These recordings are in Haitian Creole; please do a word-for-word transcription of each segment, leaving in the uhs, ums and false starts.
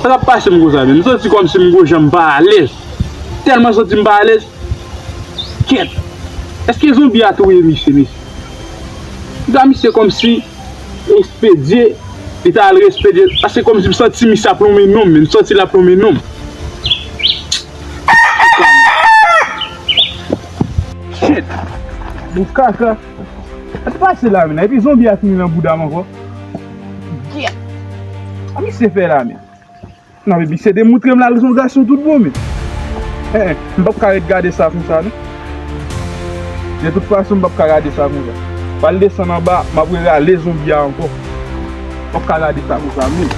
Sa k ap pase m konsa, menm? M santi kòmsi m gon jan m pa alèz. Tèlman santi m pa alèz. Kèt! Èske zonbi a touye misye, mesye? Gade misye kòmsi espedye, li ta al espedye. Paske kòmsi m santi misye ap lonmen non m, m santi l ap lonmen non m. Shit! Bon kaka. Sa t pase la, menm? Epi zonbi a fini nan bouda m ankò. Kèt! Sa misye fè la, menm? Non, men misye demoutre m l al son gason tout bon, men. Eh, eh, m p ap ka ret gade sa konsa, non. De tout fason, m p ap ka gade sa konsa. Pral desann anba, m ap rale zonbi a ankò. M p ap ka gade sa konsa, men.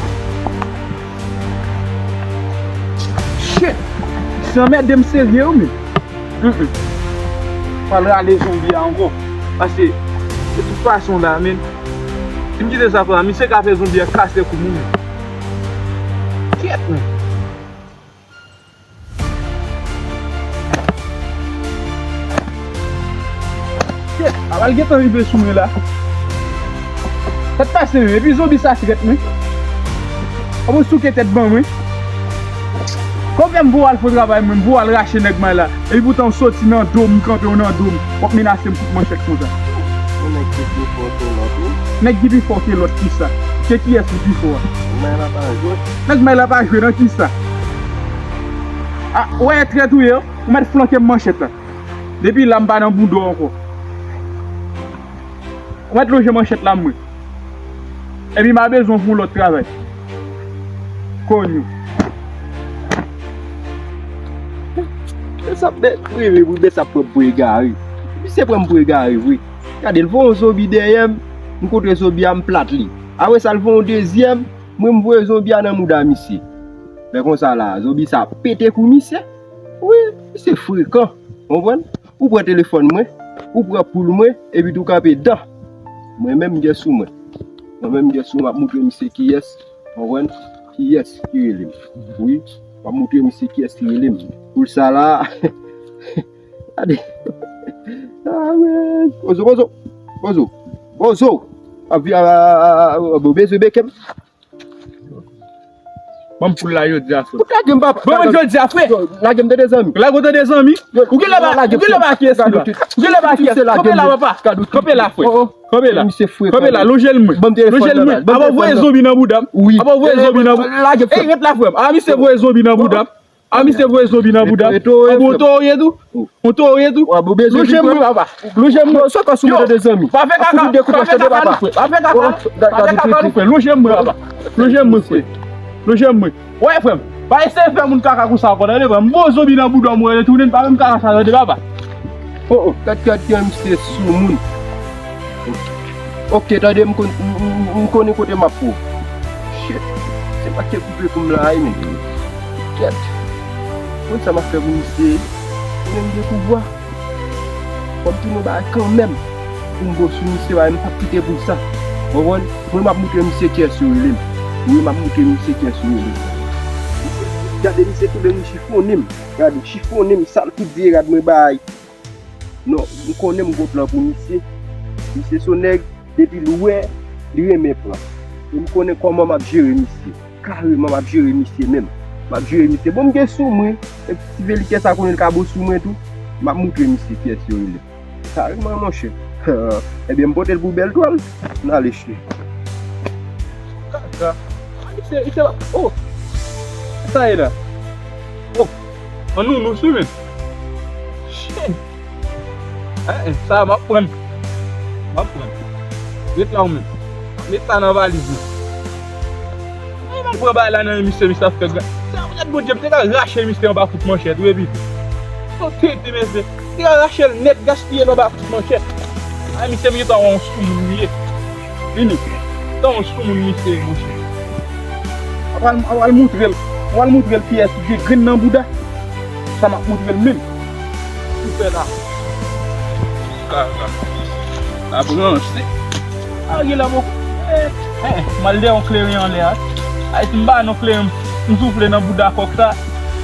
Shit! Misye anmède m serye, wi, men. Mm, mm. Pral rale zonbi a ankò. Paske, de tout fason la, men. Si m kite sa konsa, misye ka fè zonbi a kase kou m, men. Kèt, men. Kèt, a pral gentan rive sou mwen la. Sa t pase, men? Epi zonbi sa trèt, men. Ap souke tèt ban mwen. Konbyen m voye al fè travay mwen, m voye al rache nèg may la. Epi poutan w soti nan do m, m kanpe w nan do m. W ap menase m kout manchèt konsa. Yon nèg ki pi fò ke lòt, wi. Nèg ki pi fò ke lòt kisa? Se kiyès ki pi fò a? May la pa jwe. Nèg may la pa jwe nan kisa? A, w wè trèt ou ye, ou mèt flanke m manchèt la. Depi la m pa nan bouda w ankò. Ou mèt lonje manchèt la mwen. Epi m a bezwen w pou lòt travay. Konyo. E sa bèt prive pou bèt sa pran m pou egare. Misye pran m pou egare vre. Gade, l voye yon zonbi dèyè m, m kontre zonbi a, m plat li. Apre sa, l voye yon dezyèm, mwen m voye zonbi a nan mouda misye. Lè konsa la, zonbi sa pete kou misye. Wi, misye frekan. Konprann? Ou pran telefòn mwen, ou pran poul mwen, epi tou kanpe dan. Mwen menm m gen sou mwen. Mwen menm m gen sou mwen, m ap moutre misye kiyès, konprann? Kiyès ki rele m. Wi, m ap moutre misye kiyès ki rele m. Poul sa la, gade. Ah, men. Bozo, bozo, bozo, bozo. Ap vi-, a, a, a, a, bo bezwen beke m. Ban m poul la jodi a, frè. Ou lage m, papa. Ban m jodi a, frè. Yo, lage m, tande, zanmi. Lage w, tande, zanmi. Ou genlè pa, ou genlè pa kiyès li la. Ou genlè pa kiyès. Kanpe la, papa. Kanpe la, frè. Kanpe la. Kanpe la. Lonje l mwen. Lonje l mwen. Apa w voye zonbi nan bouda m? Wi. Apa w voye zonbi nan bouda m? Ey, ret la, frè m. A, misye voye zonbi nan bouda m. A, misye voye zonbi nan bouda m. An bon, ou tòrye tou? Ou tòrye tou? Lonje m mwen, papa. Lonje m mwen. Yo, pa fè kaka, pa fè kaka nou, frè. Pa fè kaka nou, frè. Lonje m mwen, papa. Lonje m mwen, frè. Lonje m mwen. Wè, frè m. Pa eseye fè moun kaka konsa ankò, tande, frè m. M voye zonbi nan bouda w, mwen retounen, pa fè m kaka sa, tande, papa. Oh, oh, gad, gad, gad, misye soumoun. Ok, tande, m konn, m, m, m konnen kote m ap pran w. Shit, se pa kèk koupe pou m la, wi, men. Kèt. Konn sa m ap fè pou misye. Mwen m gen pouvwa. Fò m tounen yon bagay kanmenm. Pou m bon sou misye, bagay m p ap kite pou sa. Konprann? Mwen, m ap moutre misye kiyès yo rele m. Wi, m ap moutre misye kiyès yo rele m. Gade, misye kenbe m, chifonnen m. Gade, chifonnen m, sa l kout vye rad mwen bay. Non, m konnen m gon plan pou misye. Misye se yon nèg, depi l wè, li renmen plan. E m konnen kòman m ap jere misye. Kareman, m ap jere misye menm. M ap jere misye. Bon, m gen sou mwen. E ti velikè sa konnen l ka bon sou mwen tou. M ap moutre misye kiyès yo rele. Kareman, monchè. Ebyen, m pote l pou bèl twal. N ale, chè. Kaka. Misye, misye, oh! Sa ye la? Oh! An nounous, wi, men. Shit! Eh, eh, sa m ap pran. M ap pran. Ret la ou menm. Met sa nan valiz mwen. Ay, m al pran bagay la nan men misye, misye ap fè gra-, sa, gad Bondye, m te ka rache misye anba kout manchèt, wi, epi. Son tete, mesye. M te ka rache l nèt, gaspiye l anba kout manchèt. Ay, misye, m gentan wè yon soumoun li ye. Vini. Tan yon soumoun misye ye, monchè. Apral, apral moutre l. Apral moutre l kiyès ki gen grenn nan bouda. Sa m ap moutre l menm. Ou fè la. Ka, ka. L ap ranse. A, gen la, bon. Eh, eh, m al dèyè yon kleren anlè a. Ay, si m pa nan kleren, m soufle nan bouda kòk sa.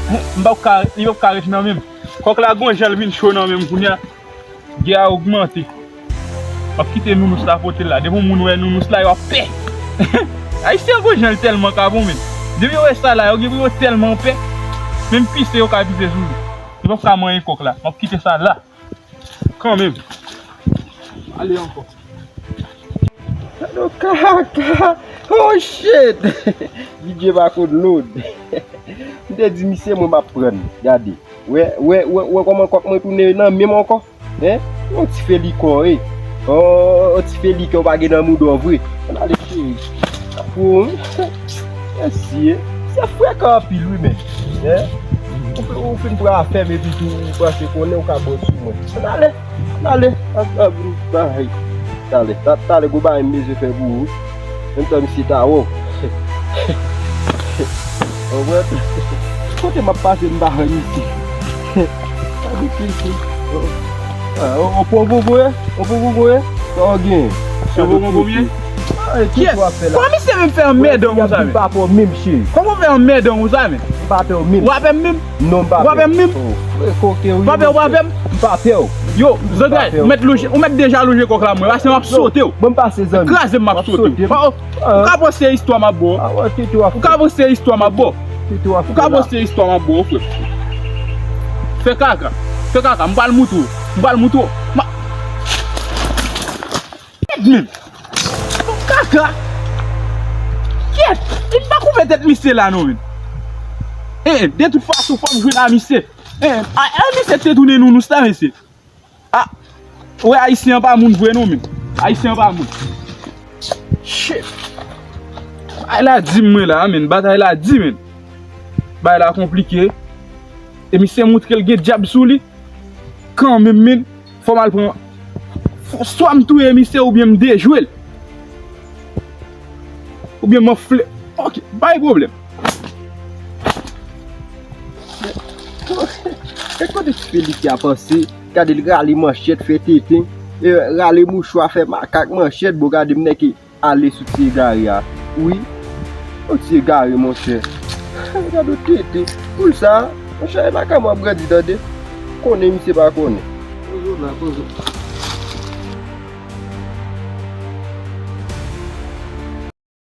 Eh, m p ap ka, li p ap ka ret nan men m. Kòk la gon jan l vin cho nan men m kounye a. Gè a ogmante. M ap kite nounous la pote l la. Depi yon moun wè nounous la, yo ap pè. Ayisyen gon jan l tèlman ka bon, men. Depi yo wè sa la, yo gen pou yo tèlman pè. Menm pise yo ka pise sou li. Yo p ap ka manyen kòk la. M ap kite sa la. Kanmenm. Ale ankò. Gade kaka. Oh shit. D J pa konn load. M te di misye mwen m ap prann. Gade. Wè, wè, wè, wè kòman kòk mwen tounen nan men m ankò. Hein? Yon ti felikò, wi. Oh, yon ti felikò pa gen nan mouda w vre. Ann ale cheri. Pou mèsi, eh. Se frekan anpil, wi, men. Hein? Ou, ou fin pran afè m epi tou ou panse konnen ou ka bon sou mwen. Ann ale, ann ale. Ann, ann, bay. Talè, ta- talè, gwo bagay m bezwen fè pou ou. Menm tan misye ta wè w. Ou wè? Kote m ap pase m pa wè misye. Gade ki isi. Ah, on, on pran pou voye? On pran pou voye? Sa w gen? Sa w pran pou mwen? Ah, e ki Yes. Ou ap fè la? Kòman misye menm fè anmèdan konsa menm? Pa pou menm cheri. Kòman w fè anmèdan konsa menm? M pa pè w menm. W ap pè m menm? Non, m pa pè w. W ap pè m menm? Oh, kote w ye? W ap pè w, w ap pè m? M pa pè w. Yo, zangay, ou mèt lonje, ou mèt deja lonje kòk la mwen. Paske m ap sote w. Bon, m pase zanmi. Kraze m, m ap sote w. Ou ka panse istwa m ap ba w. Ou ka panse istwa m ap ba w. Ou ka panse istwa m ap ba w, frè. Fè kaka. Fè kaka. M pral moutre w. M pral moutre w. Ma- Kèt menm. Kaka. Kèt. Li pa koupe tèt misye la non, menm. Eh, de tout fason, fò m jwenn a misye. Eh, a, a misye te tounen nounous la, mesye. Ah, wè, ayisyen an pa moun vre non, menm. Ayisyen an pa moun. Shit. Bagay la di mwen la, menm. Batay la di, menm. Bagay la konplike. E misye montre l gen dyab sou li. Kanmenm, menm. Fò m al pran. Fò, swa m touye misye oubyen m dejwe l. Oubyen m anfle. Ok, pa gen pwoblèm. E kote ti Felix a panse? Gade l rale manchèt, fè tenten. E rale mouchwa, fè makak, manchèt. Bon, gade m nèk ale sou ti egare a. Wi. Yon ti egare, monchè. Gade w tenten. Poul sa, monchè, e lakay mwen w ap grandi, tande. Konnen misye pa konnen. Poze w la, poze w.